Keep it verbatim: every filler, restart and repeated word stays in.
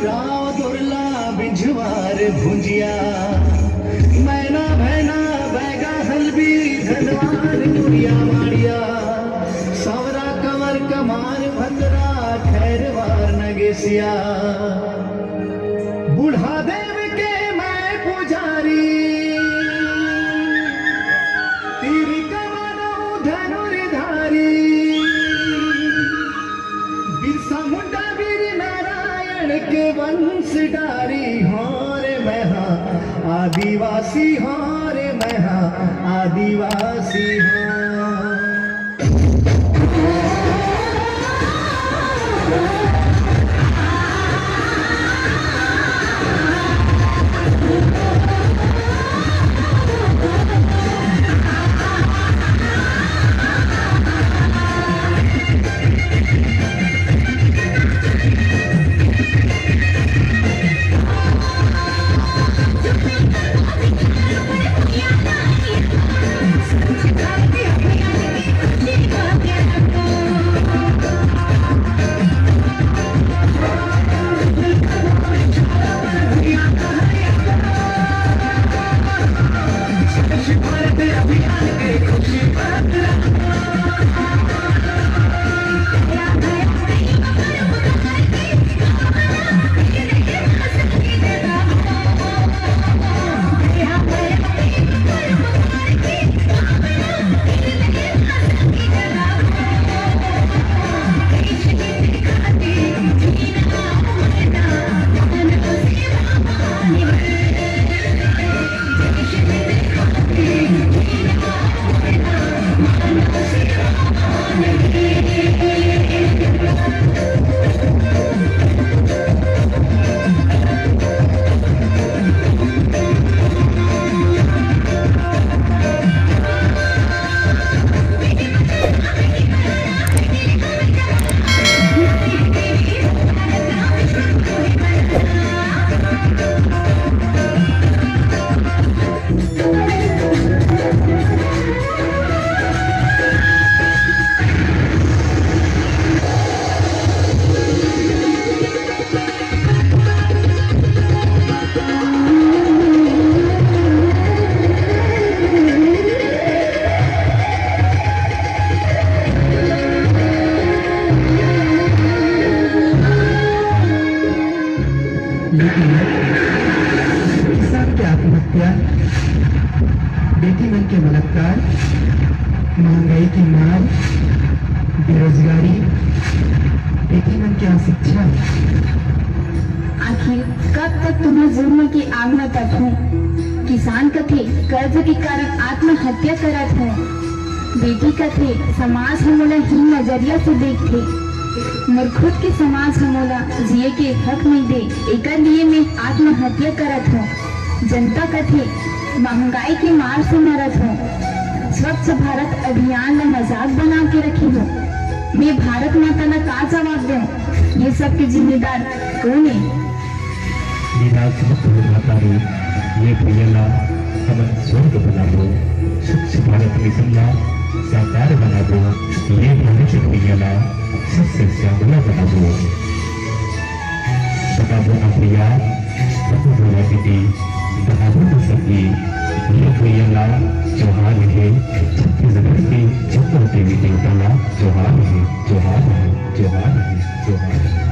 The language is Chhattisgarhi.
राव दुरला बिंझवार भुंजिया, मैना भैना बैगा हलबी धनवार मुड़िया माड़िया, सांवरा कंवर कमार भतरा खैरवार नगेसिया। बूढ़ा देव के मैं पुजारी, तीर कमान धनुर्धारी, बिरसा मुंडा वीर नारायण के वंश डारी। हों रे मैं हा आदिवासी, हों रे मैं हा आदिवासी हों। लेकिन किसान के आत्महत्या, बेटी मन के बलात्कार, महंगाई के मार, बेरोजगारी, बेटी मन के अशिक्षा। आखिर कब तक तुम्हें जुर्म के आग में तपहूं? किसान कथे, कर्ज के कारण आत्महत्या करत हों। बेटी कथे, समाज ह मोला हीन नजरिया से देखथे। मोर खुद के समाज ह मोला जिए के हक नइ दे, एकर लिए मैं आत्महत्या करत हों। जनता कथे, महंगाई के मार से मरत हों। स्वच्छ भारत अभियान ला मजाक बना के रखे हों। मैं भारत माता ला का जवाब दें? ये सब के जिम्मेदार कौन है? निराश मत हो माता रे, ये भुइयां ला हमन स्वर्ग बनाबो। स्वच्छ भारत मिशन ला साकार बनाबो। ये भारत भुइयां ला सबसे श्यामला बनाबो। बनाबो ना भैया, बनाबो ना दीदी, बनाबो ना सखी। ये भुइयां ला जोहार हे, छत्तीसगढ़ के जम्मो देवी देवता ला जोहार हे, जोहार हे, जोहार हे, जोहार हे।